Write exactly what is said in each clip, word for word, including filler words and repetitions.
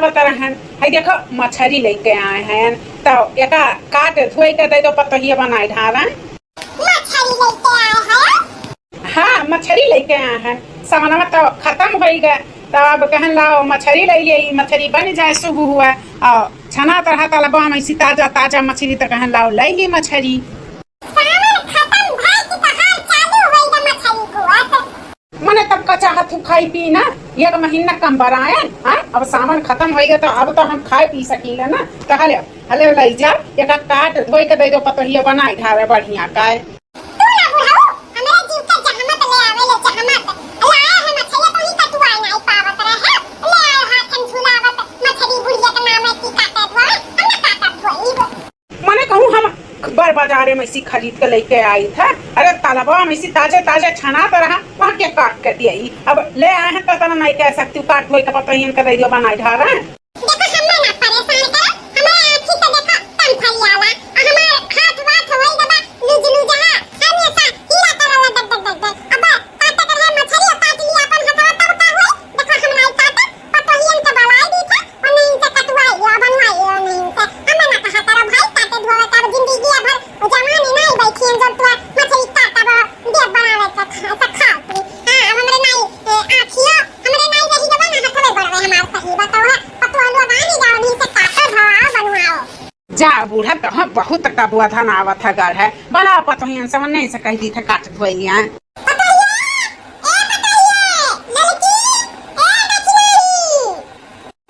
बता रहन, है देखो, मछरी लेके आए हैं, तो एका काट धोई के दे दो, पतोहिया बनाए ढारन। मछरी लेके आए हैं? हाँ, मछरी लेके आए हैं। सामानवा तो खत्म होई गए, तो अब कहन लाओ मछरी ले लिए, मछरी बन जाए, शुभ हुआ। और छना तरह तलबा में ऐसी ताजा ताजा मछरी, तो कहन लाओ ले ली मछरी। सावन खत्म भई कि तहार चालू होई ग मछरी कुआत। मने तब का चाहत हूँ खाई पी ना, एक महीना कम बराए, हाँ? अब सावन खत्म होई गए तो अब तो हम खाए पी सकीले ना। तो हले, हले लई जा, एक काट धोई के दे दो, पतोहिया बनाए ढारे बढ़िया काए। तू ना बुढ़ऊ, हमरे जीव के जहमत ले आवे ले जहमत। लाए है मछरिया तो ही कटुआई नहीं पावत रहे, ले आए हाथ में झुलावत मछरी बुढ़िया के नाम की काटे धोए, हम ना काटब धोई। मने कहूँ हम बड़ बाजारे में से खरीद के लेके आई था। अरे तलबा में से ताजे ताजे छनात रहा, वहाँ के काट के दिया। अब ले आए हैं तो तना नहीं कह सकती हूँ, काट धोई के पतोहियन के दे दियो बनाए ढारे। देखो हमें ना परेशान करो, हमारे आँखी से देखो तम फरियाला, और हमारे हाथ वाथ होई गबा लुज लुज हा, हम ये सा हीरा तरह डग डग डग डग। अब काटे के है मछरी, काट लिया अपन हथवा, तब का होई? देखो हम नहीं काटे, पतोहियन के बलाई दी था, और नहीं इनसे कटवाई लिया, बनवाई लिया, नहीं इनसे। हमें ना कहा करो भाई, काटे धोवे का जिंदगी है भर, वो जवानी नहीं बैठी है, जब तो मछली काटब, देव बनावे के खा, से खाओ पी। हाँ, अब हमरे नहीं, ए, आँखियों, हमरे नहीं रही जब ना हथवे बढ़वे हमार सही बताओ है, पतोह लोग आनी जाओ, नहीं से काटो, धोआओ, बनवाओ। जा बूढ़ा, तो हम बहुत कबुआ धन आवत है गढ़ है, बड़ा पतोहियन से नहीं से कह दी थे काट धोई लिया। पतोहिया, ए पतोहिया, ललकी, ए दखिनाई।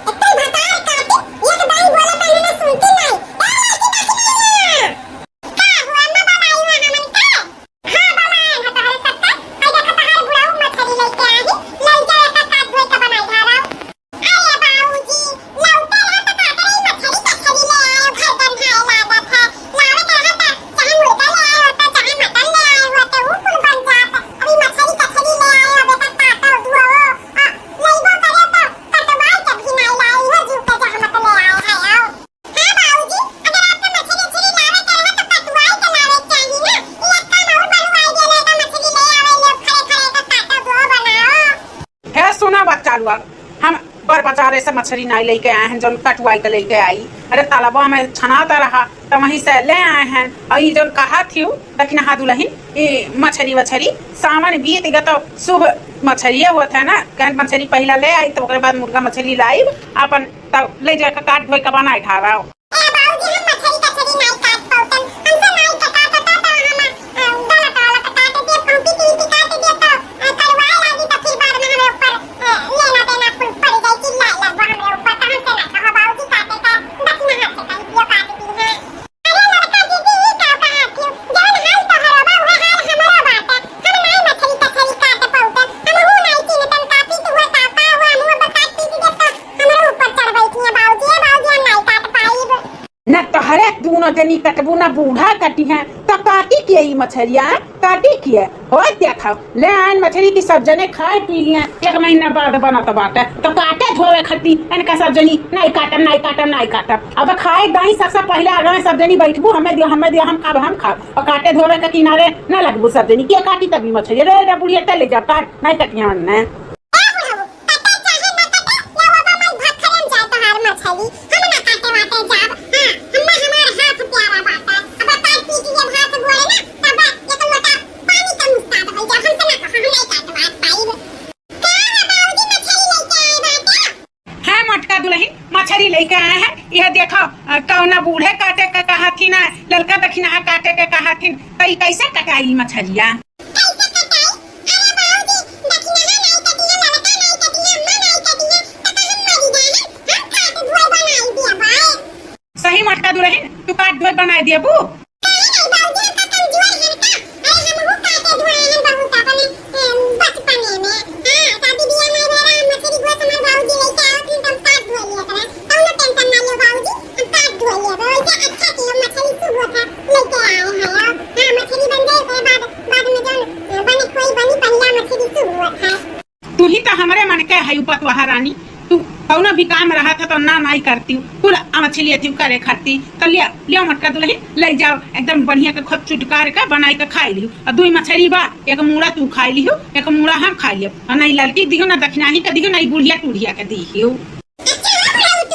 एकर भतार काटे, एक दाई बोले त इन्हें सुनती नहीं। ए लड़की दखिनाइया। का हुआ, अम्मा बोलाई हुआ हमन के? हाँ, बोलाई है तोहरे सबके। आई देखा तोहर बुढ़ऊ मछली लेके आई। ले जा एकर काट धोई के बनाई धारा। अरे बाबूजी, लौटे रहा तो काटे रही मछली, कचरी ले आए, घर गंधाए लागत है। लावे के रहा तो चाहे मुर्गा ले आए होते, चाहे मटन ले आए होते, वो कुल बन जात। अभी मछली कचरी ले आए हो, बेटा काटो, धुओ, आ, लइबो करे तो कटवाई के भी नाई लाई हो, जीव के जहमत ले आए है, आओ। हाँ बाबूजी, अगर आपके मछली उछली लावे के रहे तो कटवाई के लावे के चाही ना। ये काम और बनवाई देले तो मछली ले आवे, ले खड़े खड़े के काटो, धो बनाओ। हे सुना बच्चा लोग, हम बड़ बाजारे से मछली नाई लेके आए हैं, जौन कटवाई के लेके आई। अरे तलबा में छनाता रहा, तो वहीं से ले आए हैं। और ये जौन कहा थी दखिनहा दुलहिन, ई मछरी वछरी सावन बीत गया तो शुभ मछरिये होत है ना, कहन मछरी पहिला ले आई, तो ओकरे बाद मुर्गा मछरी लाइब, अपन तब ले जाके काट धोए के बनाए ढारब। ए बाबूजी, हम मछरी कचरी नाई काट पाउतन, हमसे नाई कटात तो, तो हम, अ, गलत वाला तो काट दे, हम पीटी पीटी काट दे तो, अ, करवाए लागी तो फिर बाद में हमरे ऊपर, अ, लेना देना कुल पड़ जाई, चिल्लाए लगबो हमरे ऊपर, तो हमसे ना कहो बाबूजी, काटे का दखिनहा से कह दियो काट दी है। अरे लड़का दीदी, ई का कहत हो? जौन हाल तोहरो बा, उहे हाल हमरो बाटे। हम नाई मछली कचरी काट पउतन। हमहू नाई चिन्हतन का पीत हुआ, का, का हुआ, हमहू अब काट पीट देब त हमरो ऊपर चढ़ बैठी है बाबूजी। ए बाबूजी, हम नाई काट पाइब। न तोहरे दूनो जनी कटबू, न बूढ़ा कटी है, तो काटी के ई मछरिया, काटी के? हो देखा, ले आइन मछरी की सब जने खाए पी लिया, एक महीना बाद बनत बाटे, तो काटे धोवे खती इनका सब जनी, "नहीं काटब, नहीं काटब, नहीं काटब।" अब खाए दाई सबसे पहले आ गए सब जनी, "बैठबू, हमें दियो, हमें दियो, हम खाब, हम खाब।" और काटे धोवे के किनारे न लगबू सब जनी, "के काटी तभी मछली? रे, रे, बुढ़िया, ते ले जा, काट, नहीं कटिया वन्ने।" ए बुढ़ऊ, काटे चाहे ना काटे, ले बाबा, मैं भात खाए हम जाए तोहार मछली, हम ना काटे वाटे जाब। हाँ, हमें हमार हाथ प्यारा बाटे, अब काट पीट के भात गोड़े ना, तब एक लोटा पानी का मुस्ताद हो जा, हमसे ना कहा, हम नहीं काटवात पाइब। का है बाबूजी, मछली लेके आए बाटे? हाँ मोटका दुलहिन, मछरी लेके आए हैं। यह देखो, अ, कौना बूढ़े काटे के कहा थी ना, ललका दखिनहा काटे के कहा थी, तो ई कैसे कटाई मछरिया? कैसे कटाई? अरे बाबूजी, दखिनहा नाई कटिया, ललका नाई कटिया, अम्मा नाई कटिया, तो का हम मरी जाए? हम काट धोए बनाई दिया बाए। सही मोटका दुलहिन, तू काट धोए बनाई दिया बू। काहे नहीं बाबूजी, हम का कमजोर हन का? अरे हमहू काटे धोए हन बहुत अपने, अम, बचपने में। हाँ, शादी बियाह में मेरा मछली गोस हमार बाबूजी लेके आवत हन, तो हम काट धोए लिया करें। कौनो tension ना लियो बाबूजी, हम काट धोए लिया करें। वैसे अच्छा किया, मछली शुभ होता लेके आए हैं। हाँ, मछली बन जाए, ओकरे बाद, बाद में जौन, अ, बने कोई बनी, पहिला मछली शुभ होता है। तू ही तो हमरे मन के है उपतवाहा रानी, तू कौनो भी काम रहा था तो ना नाई करती, कुल मछली अथी करे खाती। तो लिया, लियो मोटका दुलहिन, ले जाओ, एकदम बढ़िया के खूब चुटकार के बनाई के खाई लियो। और दुई मछली बा, एक मूड़ा तू खाई लियो, एक मूड़ा हम खाई लियो। और नहीं लड़की दियो, ना दखिनाही के दियो, ना ई बुढ़िया टूढ़िया के दियो। अच्छा, हाँ, बुढ़ऊ,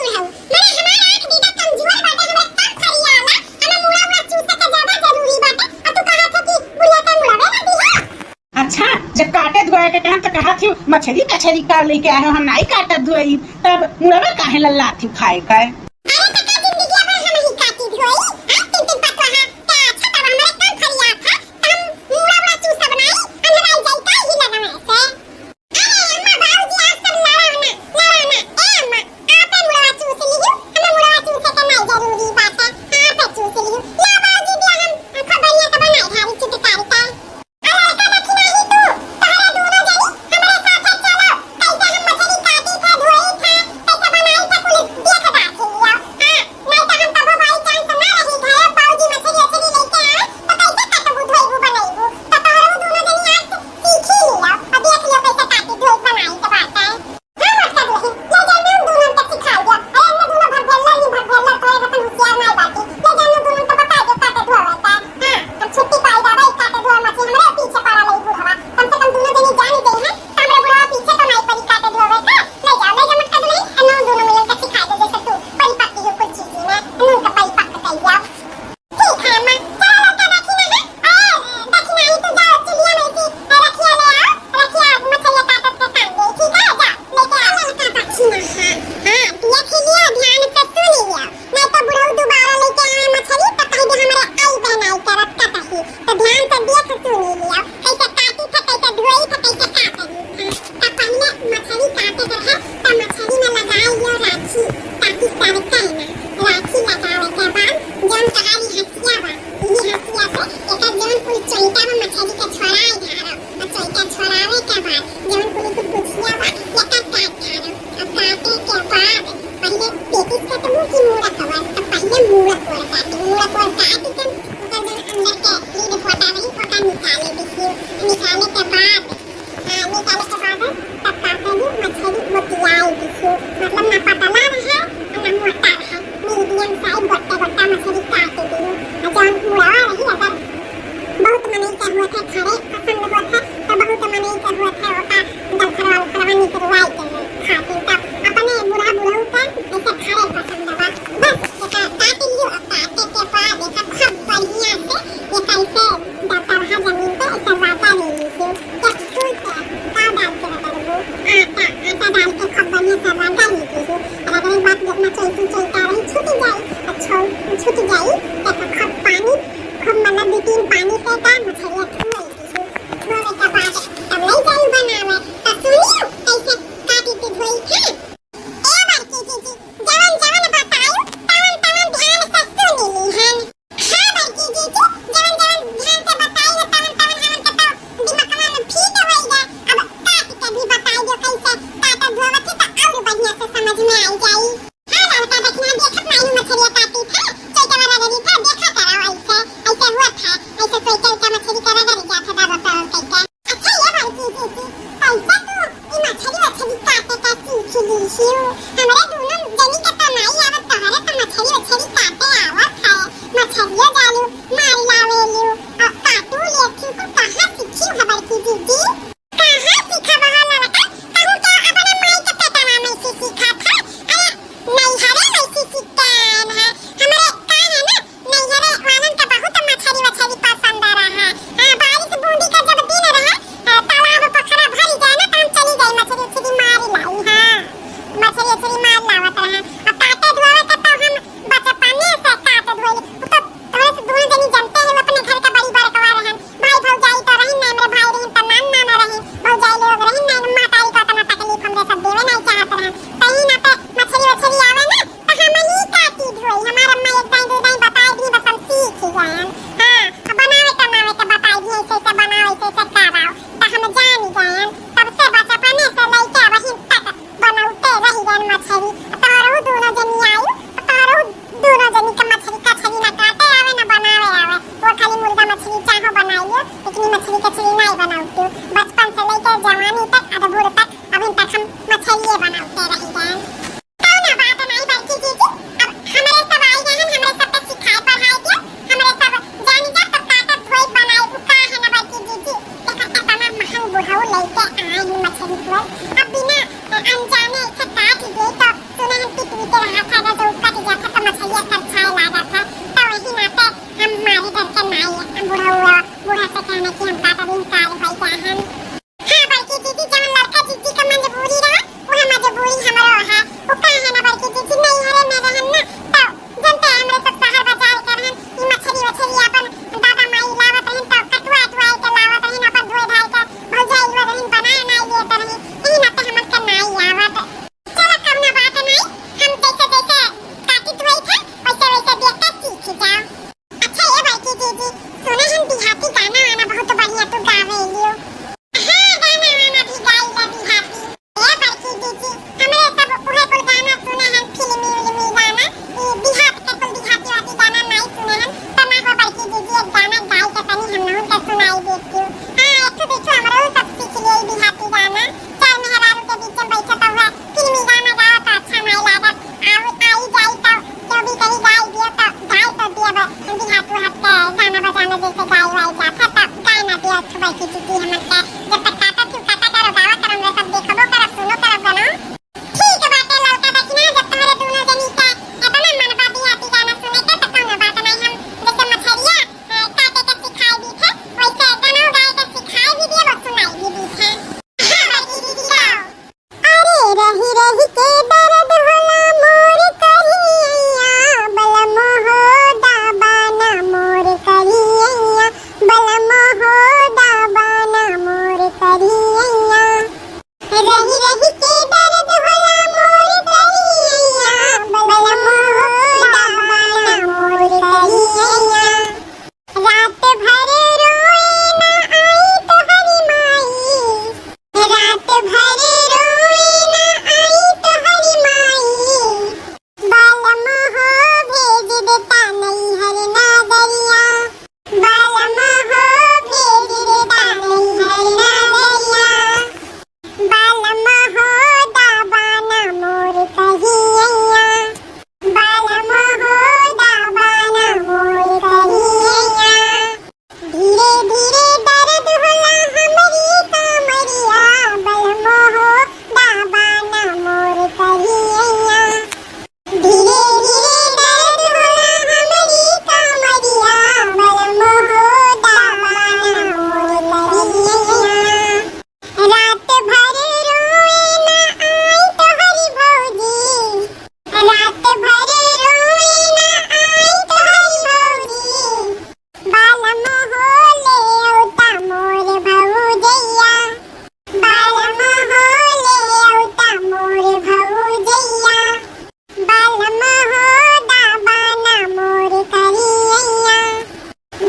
बेटा, हम तो कहा थी, मछली कछरी का लेके आए हो, हम नाई काटत धोई, तब मुड़वा काहे लल्ला थी खाए का? अरे, तो का जिंदगी भर हम ही काटी धोई? आज तीन तीन पतवा है, का अच्छा तब हमारे काम फरिया था, तब मुड़ा मुड़ा चूसा बनाई, अंदर आई जाई का ही लगना ऐसे। अरे अम्मा, बाबूजी आज सब लड़ा ना, लड़ा ना। ए अम्मा, आपे मुड़वा चूस लिहू, हमें मुड़वा चूसे के नाई जरूरी बात है, आपे चूस लिहू। ला बाबूजी दिया हम खूब बढ़िया से बनाई भारी चित्रकारी का। अरे लड़का देखी नाही तू, तोहरे दोनों जनी हमरे साथे चलो, कैसे हम मछली काटी थे, धोई थे, कैसे बनाई थे, कुल देख दाखी लिया। हाँ, नहीं तो हम तबो बाई चांस ना रही घरे, बाबूजी मछली अछली लेके आए, तो कैसे काटबू, धोईबू, बनैबू? तो तोहरो दोनों जनी आज सीखी लियो, अब देख लियो कैसे काटी धोई बनाई के बात है। हाँ, मोटका दुल्हन, ले जाओ ना उन दोनों के सिखाई दो। अरे, इनमें दोनों भगेलर ही भगेलर, तोरे बतन होशियार नहीं बाटी। ले जाओ ना दोनों के बताई दो काटे धोवे का। हाँ, हम छुट्टी पाई जाबे, काटे धोवे मछली, हमरे पीछे पड़ा रही बुढ़वा। कम से कम दोनों जनी जानी गई हैं, तो हमरे बुढ़वा पीछे तो नहीं पड़ी काटे धोवे का। ले जाओ, ले जाओ मोटका दुल्हन, इन्हों दोनों मिलन के सिखाई दो, जैसे तू परिपक्व हो कुल चीज़ में, इन्हों का परिपक्व कर जाओ। ठीक है अम्मा, चलो लड़का दक्षिणा है। अरे दक्षिणा ही तू जाओ, चुलिया में से रखिया ले आओ, रखिया मछलिया काटत के काम दे, ठीक है? जा, लेके आओ लड़का दक्षिणा। हाँ, हाँ, देख लियो, ध्यान से सुन लियो, नहीं तो बुढ़ऊ दोबारा लेके आवे मछली तो कह दे हमरे आई बहनाई करत कतही। तो ध्यान से देख सुन लियो, कैसे काटी थे, कैसे धोई थे, कैसे काट दी थे। तब पहले मछली काटे के है, तब मछली में लगाई लियो राखी, ताकि सरके ना। राखी लगावे के बाद जौन तहारी हंसिया बा, इही हंसिया से एकर जौन कुल चोइटा में मछली के छोड़ाई धारो, और चोइटा छोड़ावे के बाद जौन कुल कुल गुठिया बा, एकर काट धारो। और काटे के बाद पहले पेटिस काटबू कि मूड़ा कवर, तो पहले मूड़ा कोर काटी, मूड़ा कोर काट के ओकर जौन अंदर के लीड फोटा रही, ओकर निकाले दीजिए। निकाले के बाद हाँ, निकाले के बाद तब का करी, मछली मोतियाई दिहु। मतलब ना पतला रहे और ना मोटा रहे, मीडियम साइज गोटे गोटा मछली काट दिहु। और जौन मुड़वा रही, अगर बहुत मनई के हुए थे, खड़े पसंद हुए थे, तो बहुत मनई के हुए थे, ओका दलफरवा उलफरवा निकरवाई के खाते। तब अपने बूढ़ा बुढ़ऊ के ऐसे खड़े पसंद बा। बस एका काट लियो, और काटे के बाद एका खूब बढ़िया से एका ऐसे दबदबहा जमीन पे ऐसे वाटा ले लीजिए। एक सुई से का डाल के रगड़बो? आटा, आटा डाल के खूब बढ़िया से रगड़ लीजिए। रगड़े के बाद जितना चलती चलता रही छूट जाई, और छो-, छूट जाई, तो खूब पानी, खूब मतलब दो तीन पानी से का मछलिया धो लीजिए। धोवे के बाद तब ले जाई बनावे। तो सुनियो कैसे काटी के धोई थे। ए बड़की जीजी, जवन जवन बतायु, तवन तवन ध्यान से सुनि लिहन। हाँ बड़की जीजी, जवन जवन ध्यान से बतायु, तवन तवन हमन के तो दिमगवा में फिट होई गा। अब काट के भी बताई दो कैसे काटत धोवत ही तो और बढ़िया से समझ में आई जाई। हाँ लड़का दक्षिणा देखत नाई मछलिया काटी था, चैतवा रगड़ी था, देखा करा ऐसे, ऐसे हुआ था, ऐसे कोई चैता मछली का रगड़ जात था दाबा पर कैसे। अच्छा ये बड़की जीजी, कैसे तू ई मछली वछली काटे का सीख ली हियो? हमरे दोनों जनी के तो नाई आवत, तोहरे तो मछली वछली काटे आवत है। मछलियो जालू मार लावे लियो, और काटू लेथी, तू कहाँ सीखी हो बड़की जीजी? कहाँ सीखा बहा लड़का? कहूँ क्या अपने माई के पेटवा में से सीखा था? अरे नैहरे में से सीख के आयन है। हमरे का है ना, नैहरे वालन के बहुत मछरी वछरी पसंद रहा। हाँ, बारिश बूंदी का जब दिन रहा, अ, तालाब पोखरा भरी जाए ना, तो हम चली जाई मछरी उछरी मार लाई। हाँ, मछरी उछरी मार लावत रहा। अब काटे धोवे के तो हम बचपने से काट धोई। तो तोरे से दोनों जनी जानते हैं, अपने घर का बड़ी बड़कवा रहन, भाई भौजाई तो रहिन ना, हमरे भाई रहिन तो नान नाना रहिन, भौजाई लोग रहिन ना, मातारी का इतना तकलीफ हमरे सब देवे नहीं चाहत रहन। तही ना पे मछली वछली आवे ना, तो हम ही काटी धोई। हमार अम्मा एक दाई दो दाई बताई दी, बस हम सीख गयन। हाँ, अब बनावे तनावे के बताई दी, ऐसे ऐसे बनाओ, ऐसे ऐसे कराओ, तो हम जान गयन। तब से बचपने से लइके वहीं तक बनौते रह गयन मछली। तोहरो दोनों जनी आयु, तोहरो दोनों जनी के मछली कछली ना काटे आवे ना बनावे आवे। वो खाली मुर्गा मछली चाहो बनाई लियो, लेकिन ई मछली कछली नहीं बनावती। बचपन से लेके जवानी तक, अब बूढ़ तक, अभी तक हम मछलिए बनावते रह गए। कौनो बात नहीं बड़की जीजी, अब हमरे सब आई गए हैं, हमरे सब के सिखाए पढ़ाए दियो, हमरे सब जानी जा तो काटत धोई बनाए, उ का है ना बड़की जीजी, देखा इतना महंग बुढ़ऊ लेके आए हैं मछली को, अब बिना अनजाने से काट दे तो सुने हम पिटुई के रहा था, अगर जो कट जाता तो मछलिया करछाए लागा था, तो वही नाते हम मारे डर के ना आए, हम बुढ़ऊ, बूढ़ा से कहने की हम काट दिन काल भाई क्या हम। हाँ बड़की जी, जैसे गाय वाय जात है, तब गाय ना दिया, बड़की दीदी हमन के जब तक काटत ही काटत और गावा करम रे, सब देखबो करब, सुनो करब गनो। ठीक बाटे ललका दखिना, जब तोहरे दूनो जनी के एतना मन बा बियाती गाना सुने के, त कौनो बात नहीं, हम जैसे मछरिया, अ, काटे के सिखाई दी थे, वैसे गनो गाए के सिखाई भी दिए, वो सुनाई भी दी थे। हाँ, बड़की दीदी गाओ। अरे रही रही के दर्द होला मोर करिया, बलम हो दाबाना मोर करिया, बलम हो दाबाना मोर करिया। रही रही के दर्द होला मोर करिया, बलम हो दाबाना मोर करिया। रात भर रोए ना आई तोहरी माई, रात भर रोए ना आई तोहरी माई। बलम हो भेज देता नैहर नगरिया, बलम हो भेज देता नैहर नगरिया। बलम हो दाबाना मोर करिया, बलम हो दाबाना मोर करिया। धीरे धीरे दर्द होला हमरी कमरिया, बलम हो दाबाना मोर करिया। धीरे धीरे दर्द होला हमरी कमरिया, बलम हो दाबाना मोर करिया। रात भर रोए ना आई तोहरी भौजी, रात भर रोए ना आई तोहरी भौजी। बलम हो ले औता मोर भौजैया, बलम हो ले औता मोर भौजैया। बलम हो दाबाना मोर करिया,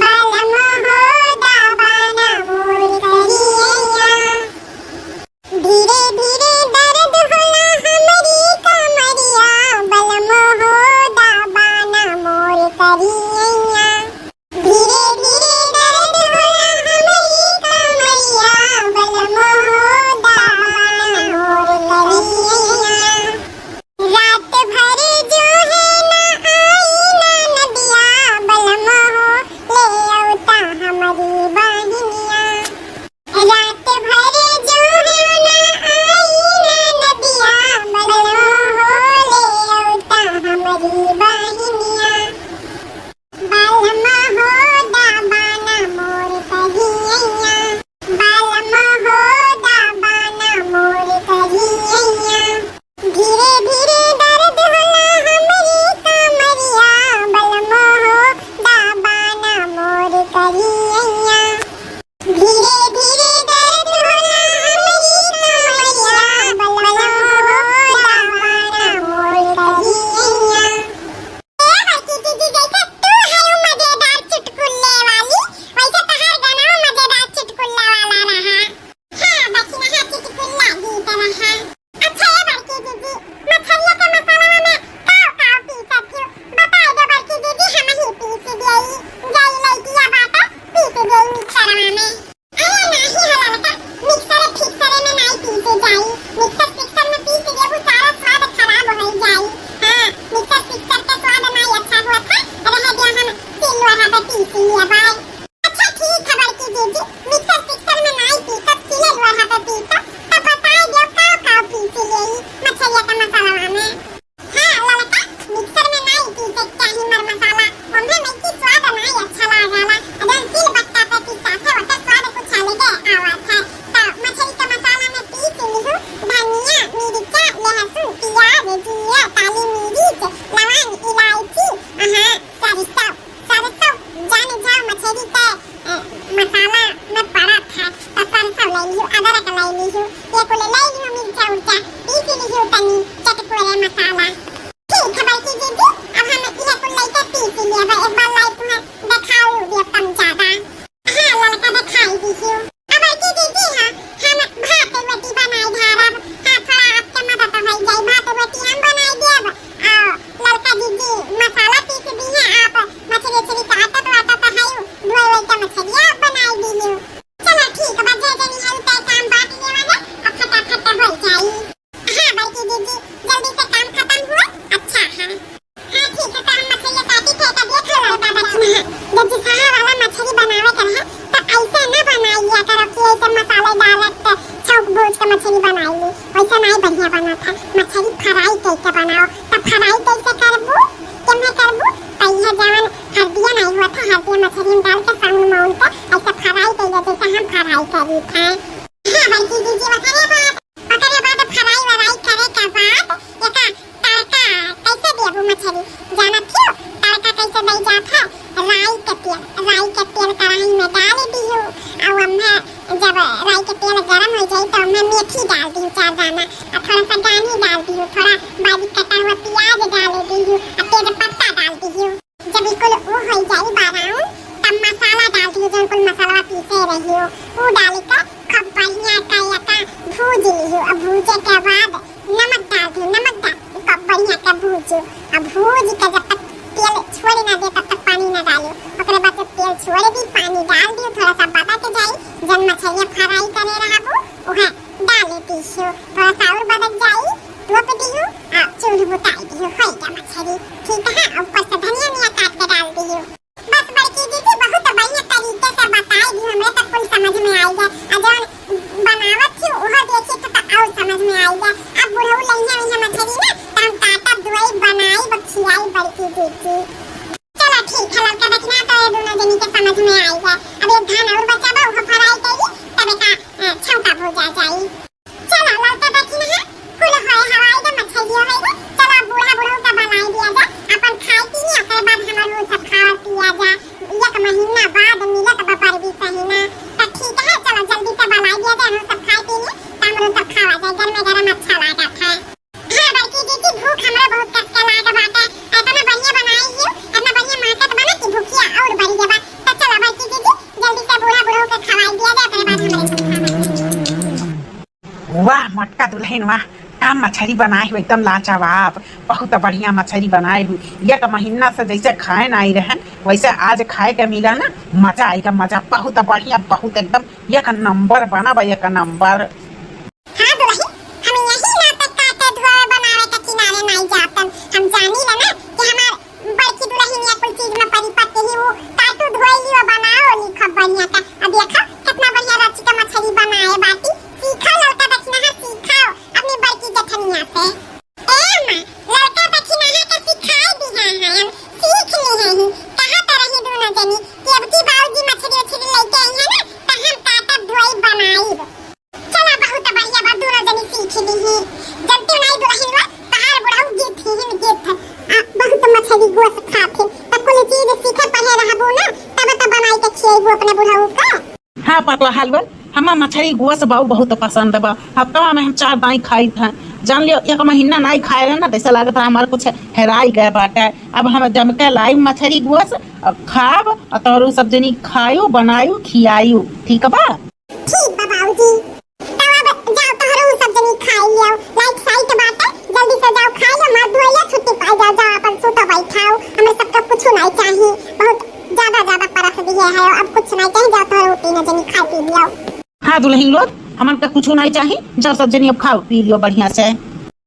बलम हो दाबाना मोर करिया। धीरे धीरे दर्द होला हमरी कमरिया, बलम हो दाबाना मोर करिया। धीरे धीरे दर्द होला हमरी कमरिया, बलम हो दाबाना मोर करिया। रात भर जो है ना आई ना नदिया, बलम हो ले औता हमरी बहिनिया। रात भर जो है ना आई ना नदिया, बलम हो ले औता हमरी बहिनिया। बलम हो दाबाना मोर करिया, बलम हो दाबाना मोर करिया। धीरे धीरे दर्द होला हमरी कमरिया, बलम हो दाबाना मोर करिया। धीरे धीरे दर्द होला हमरी कमरिया, बलम हो दाबाना मोर करिया। ए बड़की दीदी, जैसे तू है मजेदार चुटकुल्ले वाली, वैसे तोहार गाना मजेदार चुटकुल्ले वाला रहा। हाँ, बकिया है चुटकुल्ला गीत रहा। अच्छा, ए बड़की दीदी, मछरिया के मसाला में काव काव पीसत हो? बताई दे बड़की दीदी, हम ही पीस देई। जाई लइकिया बाटे, पीस देई मिक्सरवा में। अरे नाही हो ललका, मिक्सर फिक्सर में नाई पीसे जाई। मिक्सर फिक्सर में पीस देबू, सारा स्वाद खराब हो जाई। हाँ, मिक्सर फिक्सर के स्वाद नाई अच्छा होत है, रह दिया हम सिलवरा पे पीस लिया बाय। अच्छा ठीक है बड़की दीदी, मिक्सर फिक्सर में नाई पीसब, सिले लोढ़ा पे पीसब। तब बताई दियो काव काव पीस लेई मछरिया के मसाला में। हाँ ललका, मिक्सर में नाई पीसे के चाही मर मसाला, ओमे नइकी स्वाद नाई अच्छा लागला। जौन सिल बट्टा पे पिसाथे ओकर स्वाद कुछ अलगे आवत है। तो मछरी के मसाला में पीस लिहू धनिया, मिर्चा, लहसुन, प्याज, जीरा, काली मिर्च, लवंग, इलायची, हाँ, सरसों। सरसों जान जाओ मछरी के, अ, मसाला में पड़त है, तो सरसों ले लिहू, अदरक ले लिहू, ये कुल ले लिहू, मिर्चा उर्चा पीस लिहू तनी चटकुरे मसाला। ठीक है बड़की दीदी, अब हम ये कुल लेके पीस लिया, अब एक बार लाई तुम्हें दिखाओ ये कम ज्यादा। हाँ ललका दिखाई दिहू। अब बड़की दीदी, हाँ, हम भात रोटी बनाई धारब। हाँ, थोड़ा आपके मदद हो जाई, भात रोटी हम बनाई देब। आ ललका दीदी मसाला पीस दी है, आप मछली उछली काटत वाटत है, धोए वोए के मछलिया आप बनाई दी। चलो ठीक बा, जे जनी है तय काम बांट लेवा है, अब फटाफट हो जाई। हाँ बड़की दीदी, जल्दी से काम खत्म हुआ, मछरी बनाई ली, वैसे नहीं बढ़िया बनत है। मछरी fry कइके बनाओ। तब fry कइसे करबू, केमे करबू? तो यह जवन हरदिया नहीं हुआ था, हरदिया मछरी में डाल के साउन माउन के ऐसे fry कइले, जैसे हम fry करी थे। हाँ, बड़की जीजी, ओकरे बाद, ओकरे बाद fry वराई करे के बाद एका तड़का कैसे देबू मछरी, जानत हियो? तड़का कैसे दई जात है? राई के तेल, राई के तेल कढ़ाई में डाल दियो, और ओम्हे जब राई के तेल गरम हो जाई, तो ओम्हे मेथी डाल दियो चार दाना, और थोड़ा सा गानी डाल दियो, थोड़ा बारीक कटा हुआ प्याज डाल दियो, और तेज पत्ता डाल दियो। जब ई कुल ऊ हो जाई brown, तब मसाला डाल दियो, जौन कुल मसाला पीसे रहियो, ऊ डाल के खूब बढ़िया का एका भूज लियो। अब भूजे के बाद नमक डाल दियो, नमक डाल के खूब बढ़िया का भूजो। अब भूज के जब तक तेल छोड़ ना दे, तब तक पानी ना डालो। ओकरे बाद जब तेल छोड़ दी, पानी डाल दियो, थोड़ा सा बदक जाई, जौन मछरिया fry करे रहबू, उहे डाल दियो। थोड़ा सा और बदक जाई, तोप दियो, आ चूल्हा बुताई दियो, होई गया मछरी। ठीक है, ऊपर से धनिया निया काट के डाल दियो। बस बड़की जीजी, बहुत बढ़िया तरीके से बताई दी, हमरे तक कुल समझ में आई गया। आ जौन बनावत थी, उहो देखी तो, तो और समझ में आई गया। अब बुढ़ऊ लइहे वइहे मछरी ना, तो हम काटब, धोई, बनाई, अब खियाई बड़की जीजी। चला ठीक है ललका दखिना, तो ये दोनों जनी के समझ में आई गया। अब एक धान और बचा बा, उहो fry करी, तब एका, अ, छौंका भूजा जाई। चला, ललका दखिना है, कुल होए हवाई गा, मछलियो होए गा। चला, बूढ़ा बुढ़ऊ का बनाई दिया जा, अपन खाए पीने, ओकरे बाद हमरो सब खावा पिया जा। एक महीना बाद मिलत बा परबी सहीना। त ठीक है, चला जल्दी से बनाई दिया जा, हम सब खाए पीने, त हमरो सब खावा जाए, गरमे गरम अच्छा लागत है। हाँ बड़की जीजी, भूख हमरो बहुत कस के लाग बाटे, इतना बढ़िया बनाई हियो, इतना बढ़िया माकत बना कि भूखिया और बढ़ गया बा। त चला बड़की जीजी, जल्दी से बूढ़ा बुढ़ऊ के खवाई दिया जा, ओकरे बाद हमरे सब खावा। वाह मोटका दुलहिन वाह, का मछरी बनाए हो, एकदम लाजवाब, बहुत बढ़िया मछरी बनाए हो। एक महीना से जैसे खाए नाई रहन, वैसे आज खाए के मिला ना, मजा आइगा मजा, बहुत बढ़िया, बहुत एकदम एक नंबर बना बा, एक नंबर। हाँ दुलहिन, हम यही नाते काटे धोए बनावे के किनारे नाई जातन, हम जानी ले ना कि हमार बड़की दुलहिनिया कुल चीज में परिपक्व ही, उ काटू धोई लियो, बनाओ ली खूब बढ़िया का। अब देखा कितना बढ़िया रच के मछरी बनाए बाटी। सीखा ललका दखिनहा, सीखा अपनी बड़की जेठनिया से। ए अम्मा, ललका दखिनहा के सिखाए दी है, हम सीख ली है ही। कहा तो रही दोनों जनी कि अब की बाबूजी मछरी उछरी लेके आई है ना, तो हम काटब धोई बनाई। चला, बहुत बढ़िया बा, दोनों जनी सीख ली ही। जनती नाई दुलहिन लोग, तहार बुढ़ऊ गीत ही हिन गीत। आ, बहुत मछरी गोस खात है, त कुल चीज सीखे पढ़े रहबू ना, तब त बनाई के खिएबू अपने बुढ़ऊ का। हाँ पतोहा लोग, हमार मछरी गोस बाऊ बहुत पसंद बा। हफ्तवा में हम चार दाई खाई था, जान लियो, एक महीना नाई खाए रहे ना, तैसे लागत है हमार कुछ हेराई गए बाटे। अब हम जम के लाई मछरी गोस, अब खाब, और तोरू सब जनी खायू, बनायू, खियायू, ठीक बा? ठीक बा बाबूजी। तब अब जाओ तोहरो उ सब जनी खाई लियो। लाइट साइट बाटे, जल्दी से जाओ खाई लो, मत धोइया छुट्टी पाई जाओ, जाओ अपन सूतो बैठाओ। हमरे सबके कुछ नहीं चाहिए, बहुत ज्यादा ज्यादा परस दिए है, अब कुछ नहीं चाहिए, जाओ तोहरो तीन जनी खाई पी लियो। हाँ दुलहिन लोग, हमन का कुछ नहीं चाहिए, जाओ सब जनी अब खाओ पी लियो बढ़िया से।